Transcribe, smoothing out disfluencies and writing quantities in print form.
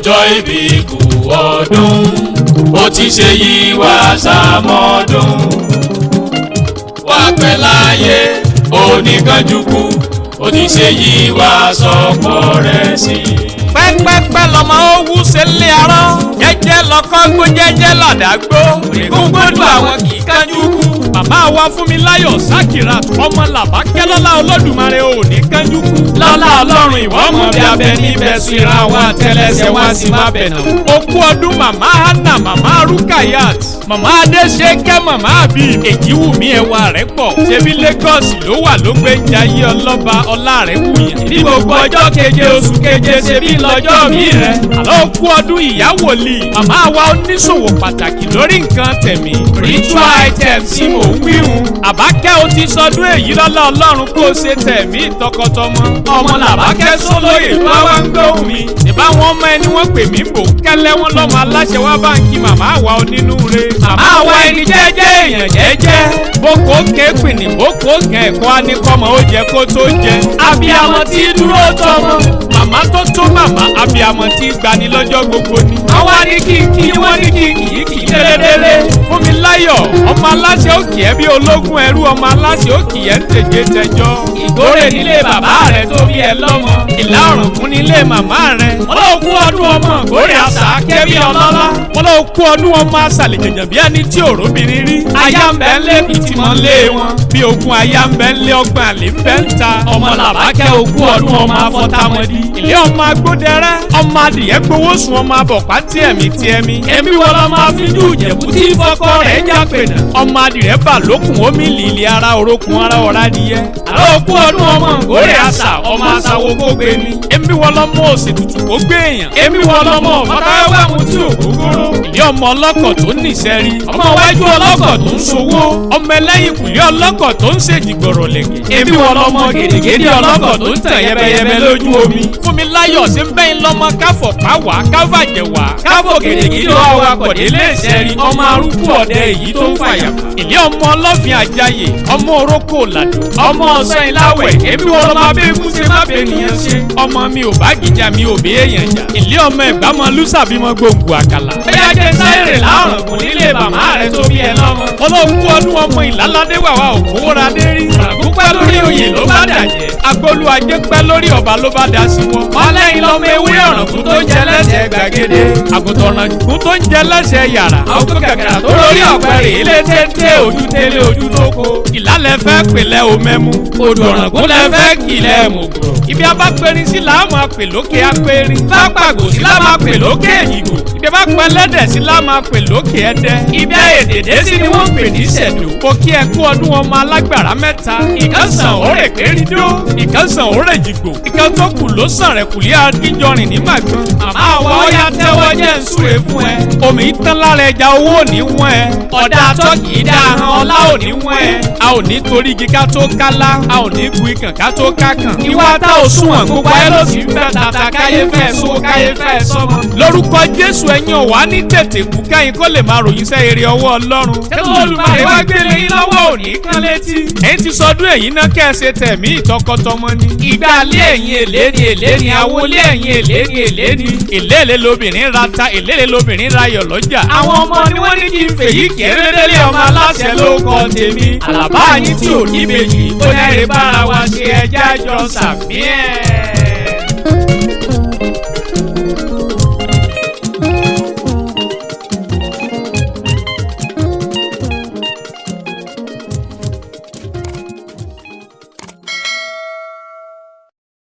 Ọlọ́jọ́ ìbí kú ọdún, ó ti ṣe yí wá sàmọ́dún. Wá pẹ́ láyé, oníkanjú kú, ó ti ṣe yí wá sọ́pọ̀ rẹ̀ sí. Pẹ́pẹ́pẹ́ lọmọ ó wú ṣe lé arán, jẹ́jẹ́ lọkọ́ gbó, jẹ́jẹ́ làdá gbó, gbóngbódù àwọn kì í kánjú kú. Màmá wa Fúnmiláyọ̀ Sakirat ọmọ Làbákẹ́, lọ́lá Olódùmarè ò ní kánjú kú. Lọ́lá Ọlọ́run, ìwọ ọmọ bí abẹ níbẹ̀ sùn, ìran àwọn àtẹlẹsẹ̀ wá sí má bẹ̀ nà. Okú ọdún, màmá Hannah, màmá Rukayat, màmá Adéṣekẹ́, màmá àbí Èjìwùmí, ẹwà rẹ̀ pọ̀. Ṣebí Lagos ló wà ló gbé ń jayé ọlọ́ba, ọlá rẹ̀ wùyàn. Ní gbogbo ọjọ́ keje oṣù keje, ṣebí lọ́jọ́ mi rẹ̀. Àlọ́ okú ọdún, ìyá wòlíì. Màmá wa oníṣòwò pàtàkì lórí nǹkan tẹ̀mí. Ritual items tí mò ń wíhun. Àbákẹ́, o ti sọdún èyí, lọ́lá Ọlọ́run kó o ṣe tẹ̀mí tọkọtọmọ. Ọmọ Làbákẹ́ sólóyè bá wá ń gbóhùn mi. Ìbáwọn ọmọ ẹni wọ́n pè mí bò kẹ́lẹ́ wọn lọ́mọ aláṣẹ wá báńkì màmá wa onínúure. Màmá wa ẹni jẹ́jẹ́, èèyàn jẹ́jẹ́. Boko kéèpìnì boko kẹ̀kọ́ aníkọ́mọ ó jẹ kó tó jẹ. Abiyamọ tí dúró tọmọ. Màmá tó tó màmá, abiyamọ tí gbani lọ́jọ́ gbogbo ni. Àwa ní kí kí wọ́n ní kí kì í kì í délédélé. Fúnmiláyọ̀ ọmọ aláṣẹ òkè ẹ bí ológun ẹrú, ọmọ aláṣẹ òkè ẹ ń tèje tẹjọ́. Ìgbórè nílé bàbá rẹ tó bí ẹ lọ́mọ. Ìlà Ọ̀ràngún nílé màmá rẹ. Wọ́n lọ kú ọdún, ọmọ ìgbórè àṣà kẹ́bí ọlọ́lá. Wọ́n lọ kú ọdún, ọmọ àṣàlẹ̀ jẹ̀jẹ̀ bí ẹni tí òróbìnrin rí. Aya ń bẹ ń lé bìtìmọ̀ ń lé wọn. Bí ogun aya ń bẹ ń lé, ọgbọ̀n àlè ń bẹ ń ta. Ọmọ Làbákẹ́, ogún ọdún, ọmọ afọ́támọ́dí. Ilé ọmọ agbódẹrẹ́. Ọmọ adìyẹ gbowó sùn, ọmọ abọ̀pá tí ẹ̀mí tí ẹ̀mí. Ẹ̀mí wọn lọ máa fi jù jẹ̀bú tí fọkọ rẹ̀ jápè náà. Ọmọ adìrẹ bà lókun omi lìlì ara orókun ara ọ̀rá adìyẹ. Àlọ́ ogún ọdún, ọmọ ngórè àṣà, ọmọ aṣàwò kó gbé ni. Èmi wọ́n lọ́mọ òsì tutù kó gbé èèyàn. Èmi wọ́n lọ́mọ ọ̀fọ́táwá mu tí ògógóró. Ilé ọmọ ọlọ́kọ̀ tó níṣẹ́ rí. Ọmọ iwájú ọlọ́kọ̀ tó ń sowó. Ọmọ ẹlẹ́yìn kùlé ọlọ́kọ̀ tó ń ṣèjìgbọ̀rọ̀ lẹ̀kẹ̀. Èmi wọ́n lọ́mọ gèdègèdè ọlọ́kọ̀ tó ń tàn yẹbẹyẹbẹ lójú omi. Fúnmiláyọ̀ ṣe ń bẹ́yìn lọ́mọ káfọ̀ pàwá káfàjẹ̀ wá. Káfọ̀ gèdègèdè awakọ̀ délé ìṣẹ́rí. Ọmọ arúgbó ọ̀dẹ èyí tó ń fàyàfà. Ilé ọmọ ọlọ́fin àjàyè, ọmọ orókò làdó. Ọmọ ọ̀sán ìláwẹ̀, èmi wọ́n lọ́mọ abẹ́kú ṣe má bẹ́ẹ̀ nìyẹn ṣe. Ọmọ mi ò bá gìjà, mi ò bí èèyàn jà. Ilé ọmọ ẹ̀gbámọ lùsàbímọ gbòǹgbò àkàlà. Bóyá jẹ́ sáyẹ̀rẹ̀ láọ̀rùn nílé màmá rẹ̀ tó bí ẹ lọ́mọ. Ọlọ́run kú ọdún, ọmọ ìláládé wàwá òkúwòradé rí. Ràgún pẹ́ lórí oyè ló bá dàjẹ́. Agbolú ajé pẹ́ lórí ọba ló bá da sí wọn. Wọ́n lẹ́yìn lọ́mọ ewé ọ̀ràngún tó ń jẹ lẹ́sẹ̀ gbàgede. Àgùntàn ọ̀ràngún tó ń jẹ lẹ́sẹ̀ yàrá. Àwọn kàkàrà tó lórí ọ̀pẹ rè é lé téńté ojú tẹ́lẹ̀ ojú tó kó. Ìlálẹ̀ fẹ́ pèlẹ́ omẹ́mú. Odò ọ̀ràngún lẹ fẹ́ kìlẹ̀ mọ̀gbọ̀. Ibi abápẹ́rin sí làá máa pè lókè apẹ́rin. Bá pàgò sí làá máa pè lókè èyìnbó. Ibi abápẹ́ lẹ́dẹ̀ sí làá máa pè lókè ẹdẹ. Ibi àyèdèdè sí ni wọ́n pè ní sẹ̀dó. Mo kí ẹ kú ọdún, ọmọ alágbára mẹ́ta. Ìkan sàn òrè péridó. Ìkan sàn òrè jìgbò. Ìkan tó kù ló sàn rẹ̀ kùlé akíjọrin ní màgbọ́n. Màmá wa, ó yá tẹ́wọ́ jẹ́ ń súre fún ẹ. Omi tán lára ẹja, owó ò ní wọ́n ẹ. Ọ̀dà tọ́kì í dá ahọ́n, ọlá ò ní wọ́n ẹ. A ò ní torí igi ká tó kálá. A ò ní gu ikàn ká tó kákàn. Ìwà tá ò sunwọ̀n, gbogbo ayé ló sì ń fẹ́ tata, káyé fẹ́ sówó, káyé fẹ́ sọ́mọ. Lórúkọ Jésù, ẹ̀yin ò wá ní tètè kú káyín kó lè máa ròyìn sẹ́ eré ọwọ́ Ọlọ́run. Tẹ́lẹ̀ Olùmarè wá gbélé yín lọ́wọ́ òní kán létí. Ẹ̀yin ti sọdún èyí náà, kẹ́ ẹ ṣe tẹ̀mí ìtọkọtọmọ ni. Ìgbà lé ẹ̀yin èlé ni èlé ni, awolé ẹ̀yin èlé ni èlé ni. Èlé lobìnrin ra ta, èlé lobìnrin ra yọ̀ lọ́jà. Àwọn ọmọ ni wọ́n ní kí n fèyí kérédélé, ọmọ aláṣẹ ló kọ tèmi. Àlàbá yín tí ò ní méjì ó lẹ́rìí bára wa ṣe, ẹja jọ sàmí ẹ̀.